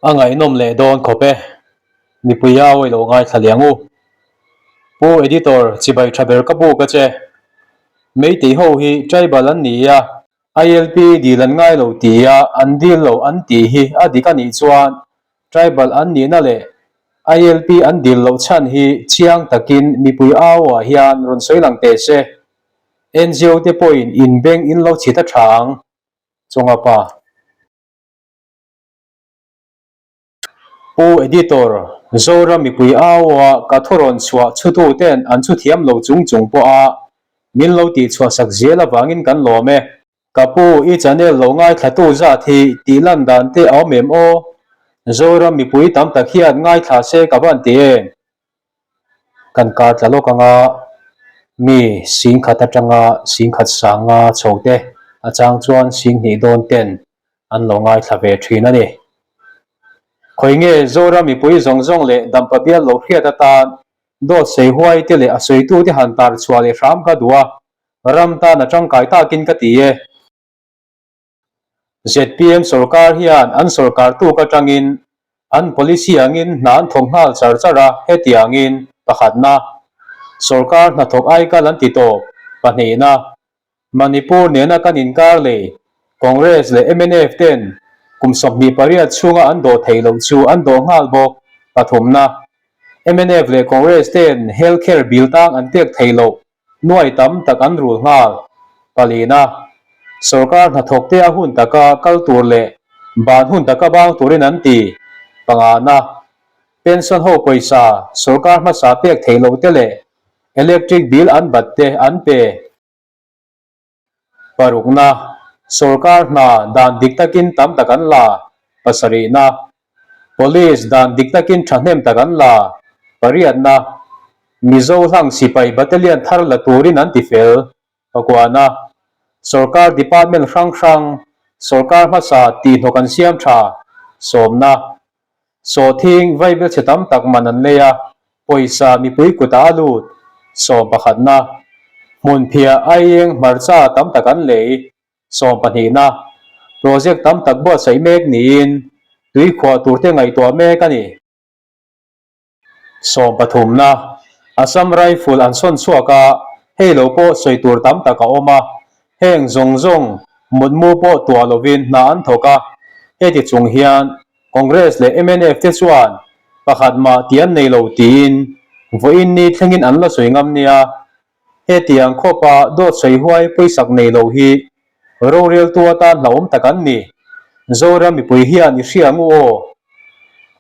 A ngaihnawm leh dawn khawp e. Mipui a awilo ngaithla liang u. Pu Editor, chibai tha ber ka buk a che. Meitei ho hi tribal an ni a, ILP dil an ngai lo ti a, an dil lo an tih hi a dik a nih chuan tribal an nihna leh ILP an dil loh chhan hi chiang takin mipui au ah hian rawn sawi lang teh se. NGO te pawhin inbeng in lo chhit a tha ang. Chawnga pa. Pu Editor, Zoram mipui aua ka thu rawn chhuah chhutu ten an chhu thiam lo chung chung pawh a min lo tih chhuah sak zel avangin kan lawm e. Ka pu, i channel lo ngaithlatu zat hi tih lan dan te a awm em aw? Zoram mipui tam tak hian ngaithla se ka van ti em? Kan kar tla lawk anga mi singkhat atanga singkhat sanga chho te a chang chuan singhnih dawn ten an lo ngaithla ve thin a ni. Khawi nge Zoram mipui zawng zawng leh Dampa bial lo hriat atan dawt sei huai te leh a sawitu te han tar chhuah leh hram ka duh a, ram tan a tangkai takin ka ti e. Zpm sorkar hian an sorkar tuk atangin an policy angin hna an thawk nghal char char a, hetiangin, pakhatna, sorkar hnathawk aikal an ti tawp, pahnihna, Manipur nena kan inkar lei Congress leh mnf ten kum 28 chhunga an dawh theih loh chu an dawh nghal bawk. Pathumna, mnf leh Congress ten Health Care Bill tang an pek theih loh nuai tam tak an rul nghal. Palina, sorkar hnathawk te a hun taka kal tur leh ban hun taka bang turin an ti. Pangana, pension ho pawisa sorkar hmasa pek theih loh te leh Electric bill an bat te an pe. Parukna, Sorkar hna dan dik takin tam tak an la. Pasarihna, Police dan dik takin thahnem tak an la. Pariatna, Mizo hlang sipai battalion thar la turin an ti fel. Pakuana, Sorkar department hrang hrang sorkar hmasa tihhnawk an siam tha. Sawmna, Sawhthing vaibel chhe tam tak man an lei a, pawisa mipui kutah a lut. Sawmpakhatna, Hmunphiah aieng hmarcha tam tak an lei. Sawmpahnihna, Project tam tak buatsaih mek niin tuikhuah turte ngaihtuah mek a ni. Sawmpathumna, Assam Rifle an sawn chhuak a, hei lo pawh sawi tur tam tak a awm a, heng zawng zawng mutmu pawh tuah lovin hna an thawk a, heti chung hian Congress leh mnf te chuan pakhat mah tih an nei lo tiin vawiin ni thlengin an la sawi ngam nia. Hetiang khawpa dawt sawi huai pawisak nei lo hi roreltu atan hlauhawm tak an ni. Zoram mipui hian i hria ngu aw.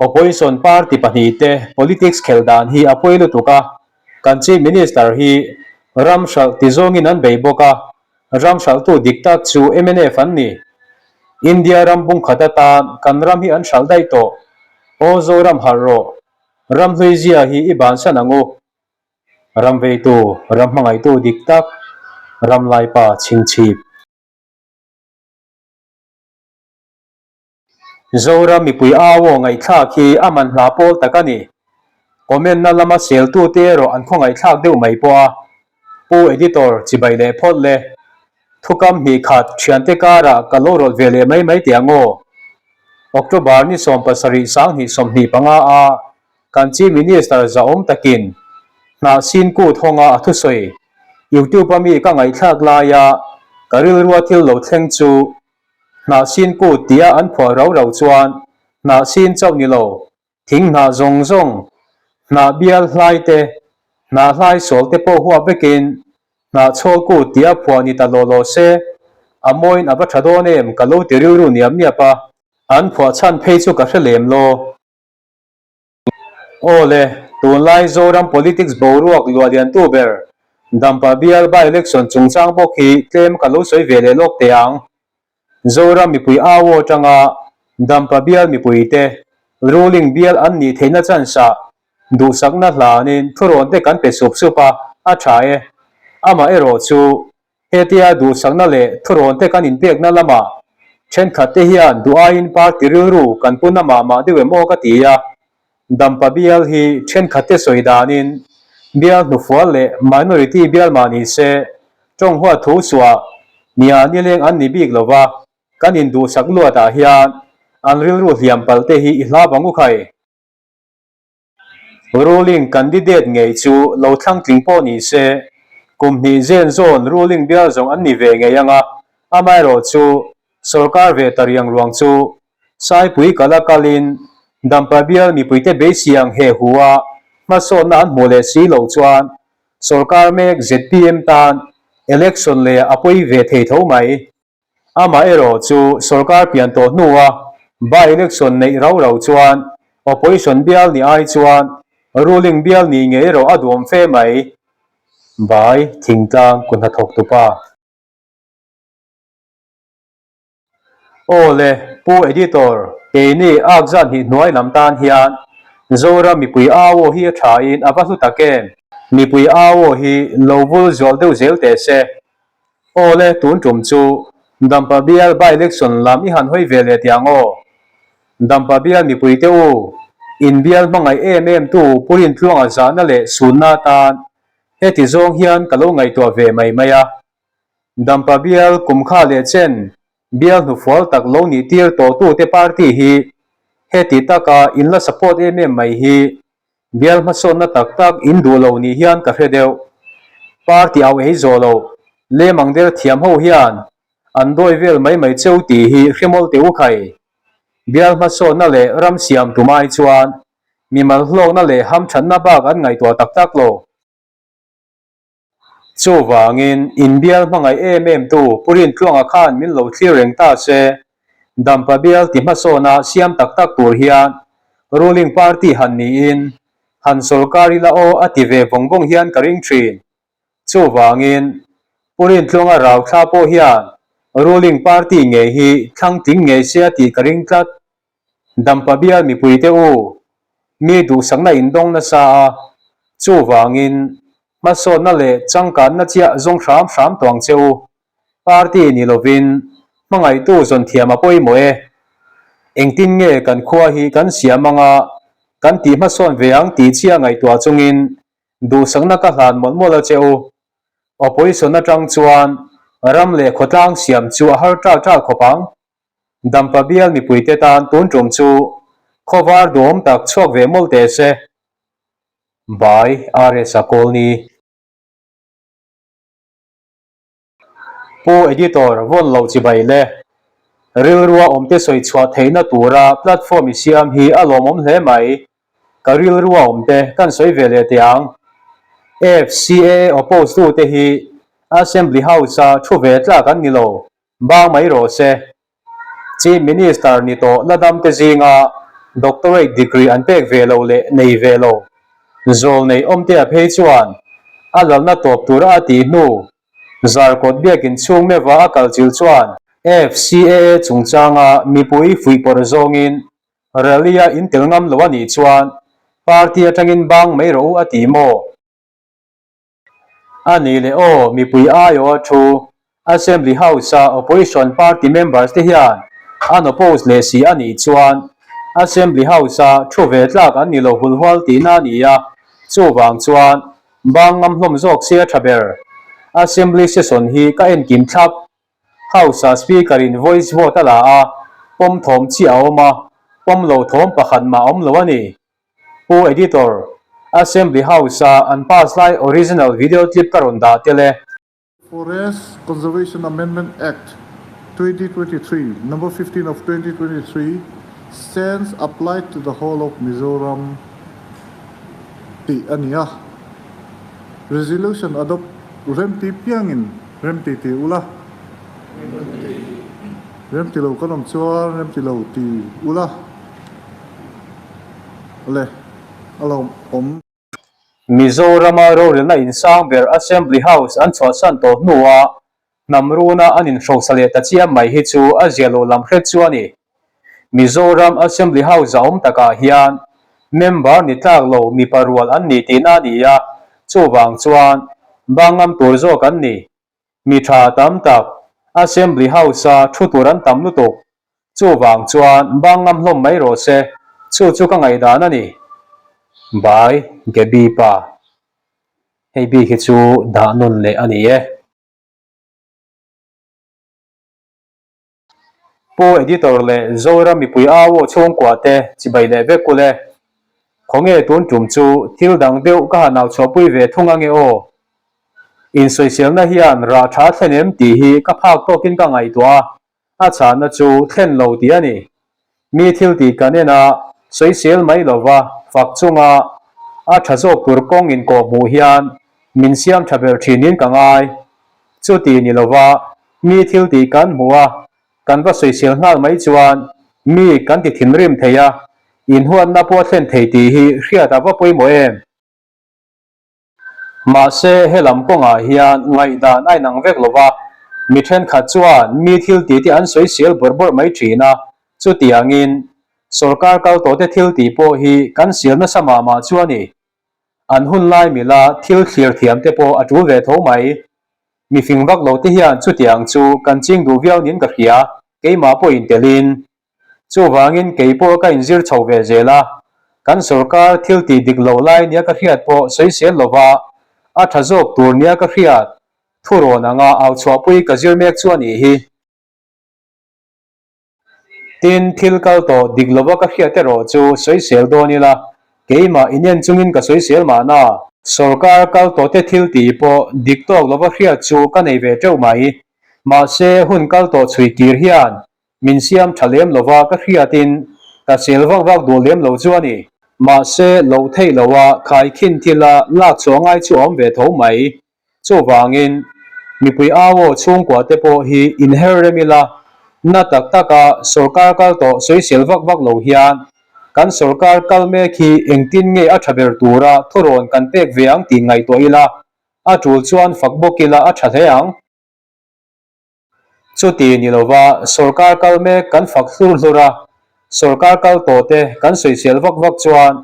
Opposition party pahnihte politics khelh dan hi a pawi lutuk a, kan Chief Minister hi ram hralh ti zawngin an bei bawk a, ram hralhtu dik tak chu mnf an ni. India ram bungkhat atan kan ram hi an hralh daih tawh. Aw Zoram harh rawh. Ramhlui zia hi i bansan ang u. Ram veitu, ram hmangaihtu dik tak, ram laipa chhingchhip. Zoram mipui au aw ngaihthlak hi a man hla pawl tak a ni. Comment na lama seltute erawh an khawngaihthlak deuh mai pawh a. Pu Editor, chibai leh phawt le. Thukam hnih khat thiante karah ka lo rawlh ve leh mai mai teh ang aw. October ni 70 2025 a Kan Chief Minister zahawm takin hnah sin kut hawnga a thusawi YouTube a mi ka ngaihthlak laia ka rilrua thil lo thleng chu hnah sin kut tia an phuah rau rau chuan hnah sin chauh ni lo, thing hnah zawng zawng, hnah bial hlai te, hnah hlai sawl te pawh huap vekin hnah chhawl kut tia phuah ni ta law law se, a mawiin a va tha dawn em ka lo ti rilru niap niap a, an phuah chhan phei chu ka hre lem law. Aw le, tunlai Zoram politics boruak luah liantu ber Dampa bial by-election chungchang bawk hi tlem ka lo sawi ve leh lawk teh ang. Zoram mipui au aw atanga Dampa bial mipuite ruling bial an nih theihna chance ah duhsakna hlanin thurawn te kan pe sup sup a, a tha e. Amaherawh chu Hetia duhsakna leh thurawn te kan inpekna lamah thenkhat te hian duh aiin party rilru kan pu na mah mah deuh em aw ka ti a. Dampa bial hi thenkhat te sawi danin bial hnufual leh minority bial mah ni se tawng huat thu suah nia nileng an ni bik lo va, kan induhsak luatah hian An rilru hliam palh te hi i hla bang u khai. Ruling candidate ngei chu lo thlang tling pawh ni se, kum hnih zen zawn ruling bial zawng an ni ve ngei ang a, amaherawhchu sorkar ve ta riang ruang chu Saipui kala kalin Dampa bial mipuite beisiang he hu a hmasawnna an hmuh leh si loh chuan sorkar mek zpm tan election leh a pawi ve thei tho mai. Amah erawh chu sorkar pian tawh hnua by-election neih rau rau chuan opposition bial ni ai chuan ruling bial ni ngei erawh a duhawm fe mai. Bai thingtlang ku hnathawk tupa. Aw le, Pu Editor, keini ak zat hnih hnuai lam tan hian Zoram mipui au aw hi a tha in a va hlu tak em? Mipui au aw hi lo vul zual deuh zel teh se. Aw le, tun tum chu Dampa bial by-election lam i han hawi ve leh tih ang aw. Dampa bial mipuite u, in bial hmangaih em em tu Pu Rintluanga zahna leh sunna atan heti zawng hian ka lo ngaihtuah ve mai mai a. Dampa bial kum kha leh chen bial hnufual tak lo nih tir tawhtute party hi heti taka in la support em em mai hi Bial hmasawnna tak tak in duh lo nih hian ka hre deuh. Party au ei zawh loh, lem ang der thiam ho hian an dawi vel mai mai cheu tih hi hre mawlh teh u khai. Bial hmasawnna leh ram siam tum ai chuan mimal hlawkna leh hamthatna bak an ngaihtuah tak tak lo. Chuvangin, inbial hmangaih em em tu Pu Rintluanga khan min lo thlir reng ta se, Dampa bial ti hmasawna siam tak tak tur hian ruling party han niin han sawrkar ila aw a ti ve vawng vawng hian ka ring thin. Chuvangin, Pu Rintluanga rau thla pawh hian ruling party ngei hi thlang tling ngei se a tih ka ring tlat. Dampa bial mipuite u, mi duhsakna indawng nasa a, chuvangin hmasawnna leh changkanna chiah zawng hram hram tawh ang che u. Party ni lovin hmangaihtu zawn thiam a pawimawh e. Engtin nge kan khua hi kan siam anga kan tih hmasawn ve ang tih chiah ngaihtuah chungin duhsakna ka hlan mawlh mawlh a che u. Opposition atang chuan ram leh khawtlang siam chu a har ṭal ṭal khawp ang. Dampa bial mipuite tan tun tum chu khawvar duhawm tak chhuak ve mawlh teh se. By RS Kawlni. Pu Editor vawn loh chibai le. Rilrua awmte sawi chhuah theihna tura platform i siam hi a lawmawm hle mai. Ka rilrua awmte kan sawi ve leh teh ang. FCAA oppose tute hi Assembly House-a thu ve tlak an ni lo. Bang mai rawh se. Chief Minister ni tawh la damte zinga Doctorate degree an pek ve lo leh nei ve lo zawlnei awmtea phei chuan a lalna tawp tura a tih hnu Zarkawt biakin chhung meuha a kal chilh chuan FCAA chungchanga mipui fuihpawrh zawngin rally-a intel ngam lo a nih chuan party atangin bang mai rawh u a ti maw? A nih leh aw, mipui aiawh a thu. Assembly House-a Opposition party members te hian an oppose leh si a nih chuan Assembly House-a thu ve tlak an ni lo hulhual tihna a ni a, chuvang chuan bang ngam hlawm zawk se a tha ber. Assembly session hi ka enkim thlap. House-a Speaker-in voice vote a la a, pawm thawm chiah a awm a, pawm lo thawm pakhat mah a awm lo a ni. Pu Editor, Assembly House-a an pass lai original video clip ka rawn dah tel e. Forest Conservation Amendment Act, 2023, No. 15 of 2023 stands applied to the whole of Mizoram tih a ni a. Resolution adopt remti piangin remti ti ula. Remti lo kan awm chuan remti lo ti ula. Le a lo awm. Mizorama rorelna insang ber Assembly House an chhuahsan tawh hnuah hnam runa an inhrosa leh ta chiam mai hi chu a zia lo lam hret chu a ni. Mizoram Assembly House a awm takah hian member ni tlak lo mipa rual an ni tihna a ni a, chuvang chuan bang ngam tur zawk an ni. Mi tha tam tak Assembly House-a thu tur an tam lutuk. Chuvang chuan bang ngam hlawm mai rawh se, chu chu ka ngaihdan a ni. By Gaby pa. Hei bik hi chu dah nawn leh a ni e. Pu Editor leh Zoram mipui au aw chhungkua te chibai leh vek ule. Khawnge tun tum chu thil dang deuh ka han au chhuahpui ve thung ange aw. Insawiselna hian rah tha thlen em tih hi ka phak tawkin ka ngaihtuah a, a chhahna chu thlen lo tih a ni. Mi thil tih kan en a, sawisel mai lova fak chunga a tha zawk tur kawng inkawh hmuh hian min siam tha ber thinin ka ngai. Chuti ni lova mi thil tih kan hmuh a, kan va sawisel nghal mai chuan mi kan ti thinrim thei a, inhuatna pawh a thlen thei tih hi hriat a va pawimawh em? Mahse, helam kawngah hian ngaihdan a inang vek lo va, mi thenkhat chuan mi thil tih te an sawisel bawrh bawrh mai thin a, chutiangin sawrkar kal tawhte thil tih pawh hi kan sial nasa mah mah chu a ni. An hun lai mila thil thlir thiam te pawh a tul ve tho mai. Mi fing vak lo te hian chutiang chu kan ching duh viau niin ka hria, keimah pawhin telin. Chuvangin kei pawh ka inzir chho ve zel a, kan sawrkar thil tih dik lo lai nia ka hriat pawh sawisel lova a tha zawk tur nia ka hriat thurawn anga au chhuahpui ka zir mek chu a nih hi. Tin, thil kal tawh dik lova ka hriat erawh chu sawisel dawn ila, keimah inen chungin ka sawisel mahna. Sawrkar kal tawhte thil tih pawh dik tawk lova hriat chu ka nei ve teuh mai. Mahse, hun kal tawh chhui kir hian Min siam tha lem lova ka hriatin ka sel vak vak duh lem lo chu a ni. Mahse, lo theih loha khaikhin thila lak chhuah ngai chu a awm ve tho mai. Chuvangin, mipui au aw chhungkua te pawh hi inher rem ila, na tak taka sawrkar kal tawh sawisel vak vak lo hian kan sawrkar kal mek hi engtin nge a tha ber tura thurawn kan pek ve ang tih ngaihtuah ila, a tul chuan fak bawk ila a tha hle ang. Chuti ni lova sawrkar kal mek kan fak hlur hlur a, sawrkar kal tawh te kan sawisel vak vak chuan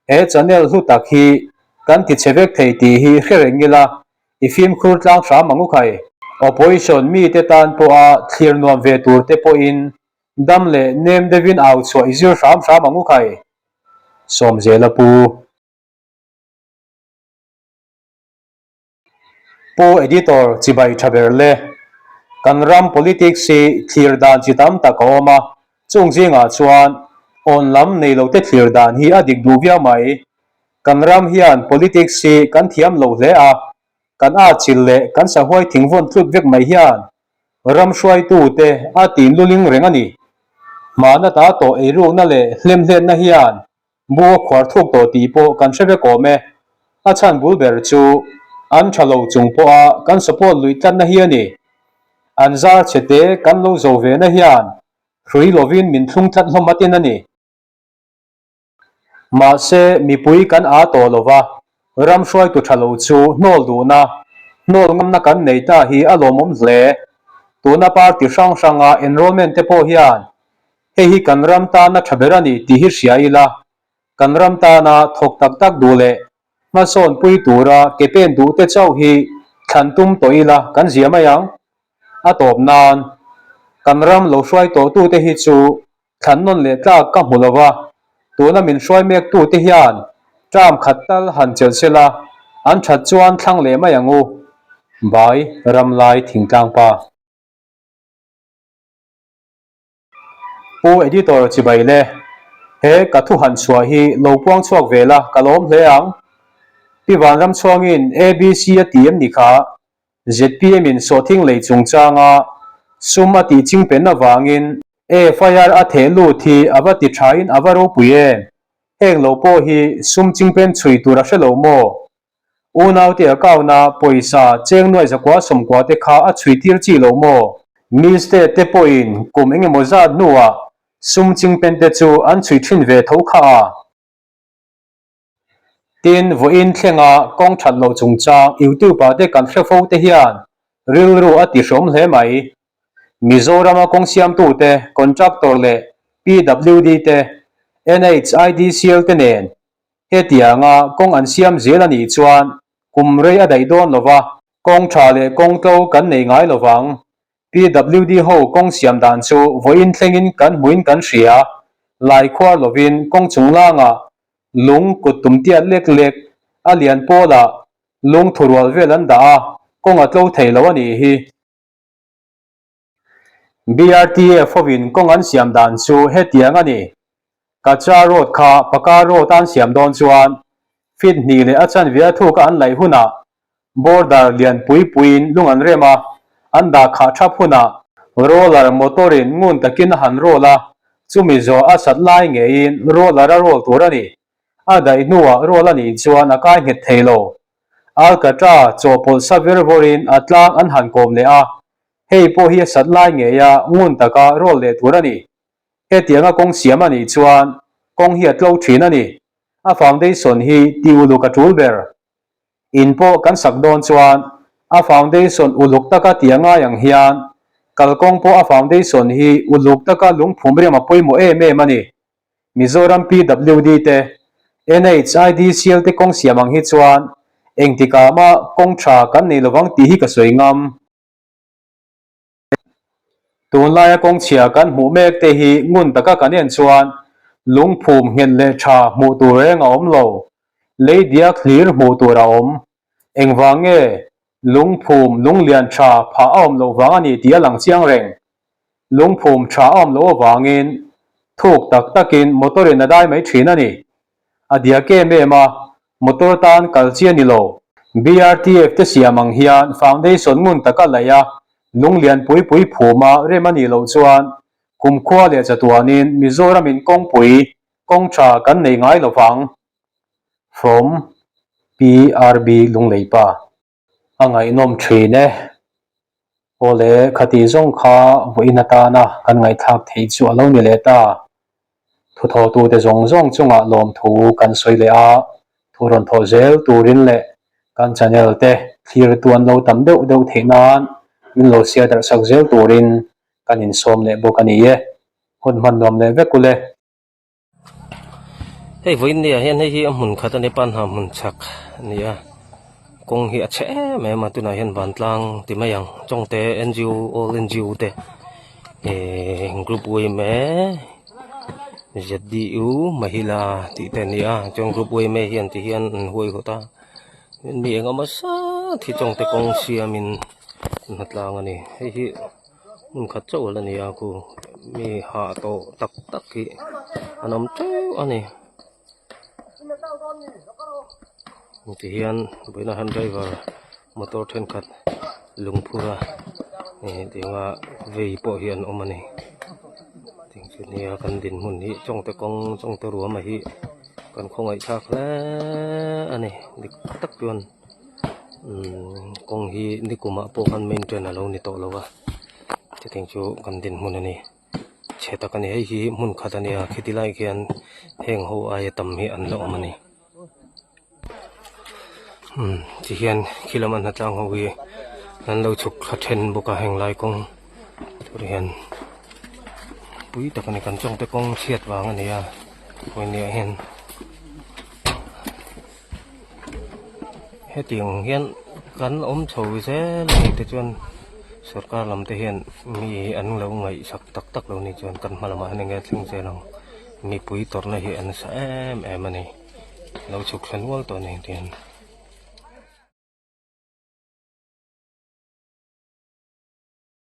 he channel hlu tak hi kan ti chhe vek thei tih hi hre reng ila i fimkhur tlang hram ang u khai. Opposition mite tan pawha thlir nuam ve tur te pawhin dam leh nem deuhin au chhuah i zir hram hram ang u khai. Sawmzela Pu. Pu Editor chibai tha ber le. Kan ram politics hi thlir dan chi tam tak a awm a, chung zingah chuan awn lam nei lo te thlir dan hi a dik duh viau mai. Kan ram hian politics hi kan thiam lo hle a, kan atchilh leh kan sahuai thingvawn tlut vek mai hian ram hruaitu te a tin luling reng a ni. Hmana ta tawh eirukna leh hlemhletna hian Bu a khuar thuk tawh tih pawh kan hre vek awm e. A chhan bul ber chu an tha lo chung pawha kan support luih tlatna hi a ni. An zar chhe te kan lo zo ve na hian hrui lovin min thlung tlat hlawm atin a ni. Mahse mipui kan aa tawh lova, ram hruaitu tha lo chu hnawl duhna, hnawl ngamna kan nei ta hi a lawmawm hle. Tuna party hrang hranga enrollment te pawh hian Hei hi kan ram tana tha ber a ni tih hi hria ila, kan ram tana thawk tak tak duh leh hmasawn pui tura ke pen duh te chauh hi thlan tum tawh ila kan zia mai ang. A tawp nan, kan ram lo hruai tawh tute hi chu thlan nawn leh tlak ka hmu lo va, tuna min hruai mek tute hian term khat tal han chelh sela an that chuan thlang leh mai ang u. Bai Ramlai Thingtlang Pa. Pu Editor chibai le, he ka thu han chhuah hi lo puang chhuak ve la ka lawm hle ang. Pi Vanramchhuangin ABC a ti em ni kha? Zpm in sawhthing lei chungchanga sum a tih chingpen avangin FIR a theh lut hi a va ti thain a va ropui em? Heng lo pawh hi sum chingpen chhui tur a hre lo maw? Unaute a kauna pawisa cheng nuai zakua sawmkua te kha a chhui tir chi lo maw? Mi state te pawhin kum engemaw zat hnuah sum chingpen te chu an chhui thin ve tho kha a. Tin, vawiin thlenga kawng that lo chungchang YouTube ah te kan hre fo te hian rilru a ti hrawm hle mai. Mizorama kawng siamtute, contractor leh PWD te, NHIDCL te nen Hetianga kawng an siam zel a nih chuan kum rei a daih dawn lo va, kawng tha leh kawng tlo kan nei ngai lo vang. PWD ho kawng siam dan chu vawiin thlengin kan hmuin kan hria, lai khuar lovin kawng chunglangah lung kut tum tiat lek lek a lian pawlah lung thurual vel an dah a, kawng a tlo thei lo a nih hi. BRTF hovin kawng an siam dan chu hetiang a ni. Kacha Road kha Paka Road a an siam dawn chuan feet hnih leh a chanve a thuk a an laih hunah border lian pui puiin lung an rem a, an dah khah thap hunah roller motor in ngun takin a han roll a, chumi zawh a sat lai ngeiin roller a roll tur a ni. A daih hnuah roll a nih chuan a kai nghet thei lo. Alcatra chawhpawlh sa ver vawrin a tlang an han kawm leh a, hei pawh hi a sat lai ngeia ngun taka roll leh tur a ni. Hetianga kawng siam a nih chuan kawng hi a tlo thin a ni. A foundation hi ti uluk a tul ber. In pawh kan sak dawn chuan a foundation uluk taka ti a ngai ang hian kalkawng pawh a foundation hi uluk taka lungphum rem a pawimawh em em a ni. Mizoram PWD te, NHIDCL te kawng siam ang hi chuan engtikah mah kawng tha kan nei lovang tih hi ka sawi ngam. Tunlaia kawng chhia kan hmuh mek te hi ngun taka kan en chuan lungphum nghet leh tha hmuh tur reng a awm lo. Lei diak hlir hmuh tur a awm. Engvang nge lungphum lunglian tha phah a awm loh vang a ni tih a lang chiang reng. Lungphum tha a awm loh avangin thuk tak takin motor in a dai mai thin a ni. A diak em em a, motor tan kal chi a ni lo. BRTF te siam ang hian foundation ngun taka laih a, lunglian pui pui phuma rem a nih loh chuan kumkhua leh chatuanin Mizoram in kawngpui kawng tha kan nei ngai lo vang. From PRB Lungleipa. A ngaihnawm thin e. Awle, khati zawng kha vawiin atana kan ngaihthlak theih chu a lo ni leh ta. Thuthawhtute zawng zawng chungah lawmthu kan sawi leh a, thu rawn thawh zel turin leh kan channel te thlir tuan lo tam deuh deuh theih nan min lo share darh sak zel turin kan insawm leh bawk a ni e. Hun hman nuam leh vek ule. Hei vawiin ni ah hian hei hi a hmun khat a ni panhnah hmun chak a ni a kawng hi a chhe em em a tunah hian vantlang ti mai ang chawngte N G O all N G O te ehh group yma Z D U mahila tih te a ni a chuan group yma hian ti hian an huaihawt a mi eng emaw zat hi chawngte kawng siamin an hmatlang a ni hei hi. Hmun khat chauh a la ni a khu mi hah tawh tak tak hi an awm teuh a ni tihian vawiinah hian driver motor thenkhat lungphur a eh tianga vei pawh hi an awm a ni tiang chu nia kan dinhmun hi chawngte kawng chawngte ruama hi kan khawngaih thlak hle a ni dik tak chuan. Umm kawng hi nikumah pawh khan main train a lo ni tawh lo a chutiang chu kan dinhmun a ni chhe tak a ni hei hi hmun khat a nia khiti lai khian heng ho aia tam hi an la awm a ni umm ti hian khi lama hnatlang ho hi an lo chhuk thla then bawk a heng lai kawng tur hian pui tak a ni kan chawngte kawng chhiat vang a ni a vawiin hian. Hetiang hian kan awm chho zel a ni te chuan sorkar lam te hian mi an lo ngaihsak tak tak lo ni chuan kan hma lamah hian enge thleng zel ang mipui tawrhna hi a nasa em em a ni lo chhuk thla nual tawh a ni tihian.